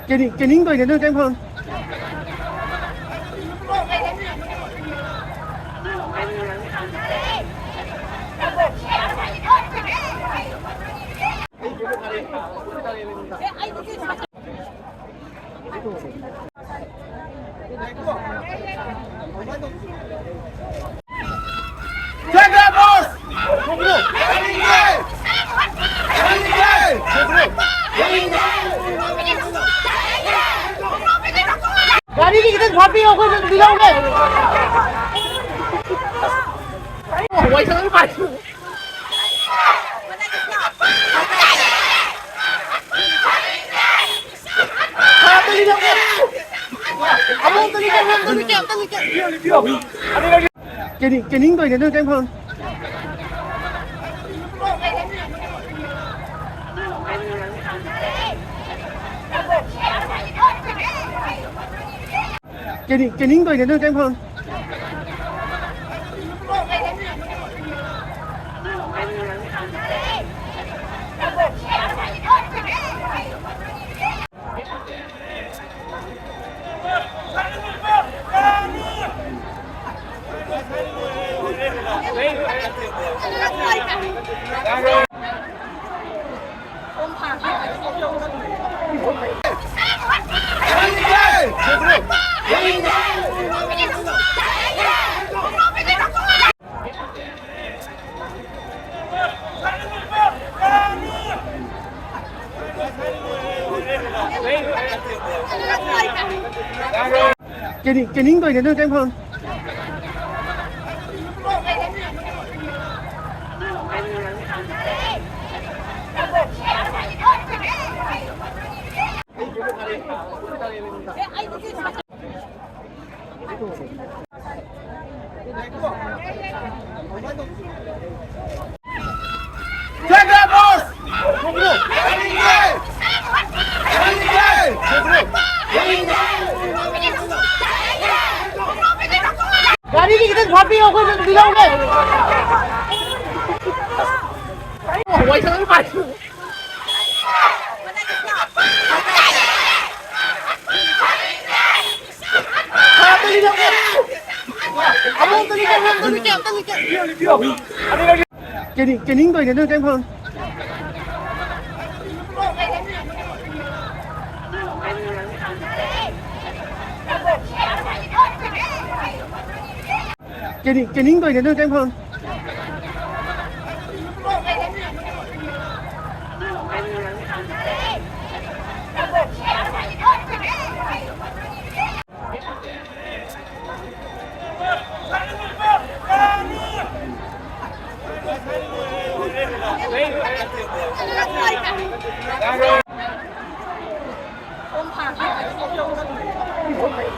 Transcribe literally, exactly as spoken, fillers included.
ꯀꯦꯅꯤꯡ-, ꯀꯦꯅꯤꯡꯗꯣꯏꯅꯦ, ꯅꯣꯏ ꯀꯩꯝ ꯈꯜꯂꯨꯅꯨ꯫ ꯒꯥꯔꯤꯒꯤ ꯈꯤꯇꯪ ꯐꯥꯕꯤꯌꯣ, ꯑꯩꯈꯣꯏꯁꯨ ꯑꯗꯨꯝ ꯂꯧꯒꯦ꯫ ꯋꯥꯏ ꯁꯪꯉꯝ ꯄꯥꯏꯁꯨ꯫ ꯀꯦꯅꯤꯡ-, ꯀꯦꯅꯤꯡꯗꯣꯏꯅꯦ, ꯅꯣꯏ ꯀꯩꯝ ꯈꯜꯂꯨꯅꯨ꯫ ꯀꯦꯅꯤꯡ-, ꯀꯦꯅꯤꯡꯗꯣꯏꯅꯦ, ꯅꯣꯏ ꯀꯩꯝ ꯈꯜꯂꯨꯅꯨ꯫ ꯀꯦꯅꯤꯡ-, ꯀꯦꯅꯤꯡꯗꯣꯏꯅꯦ, ꯅꯣꯏ ꯀꯩꯝ ꯈꯜꯂꯨꯅꯨ꯫ ꯒꯥꯔꯤꯒꯤ ꯈꯤꯇꯪ ꯐꯥꯕꯤꯌꯣ, ꯑꯩꯈꯣꯏꯁꯨ ꯑꯗꯨꯝ ꯂꯧꯒꯦ꯫ ꯋꯥꯏ ꯁꯪꯉꯝ ꯄꯥꯏꯁꯨ꯫ ꯑꯃꯨꯛ ꯑꯝꯇ ꯂꯤꯛꯀꯦ, ꯑꯃꯨꯛ ꯑꯝꯇ ꯂꯤꯛꯀꯦ, ꯑꯝꯇ ꯂꯤꯛꯀꯦ꯫ ꯀꯦꯅꯤꯡ-, ꯀꯦꯅꯤꯡꯗꯣꯏꯅꯦ, ꯅꯣꯏ ꯀꯩꯝ ꯈꯜꯂꯨꯅꯨ꯫ ꯀꯦꯅꯤꯡ-, ꯀꯦꯅꯤꯡꯗꯣꯏꯅꯦ, ꯅꯣꯏ ꯀꯩꯝ ꯈꯜꯂꯨꯅꯨ꯫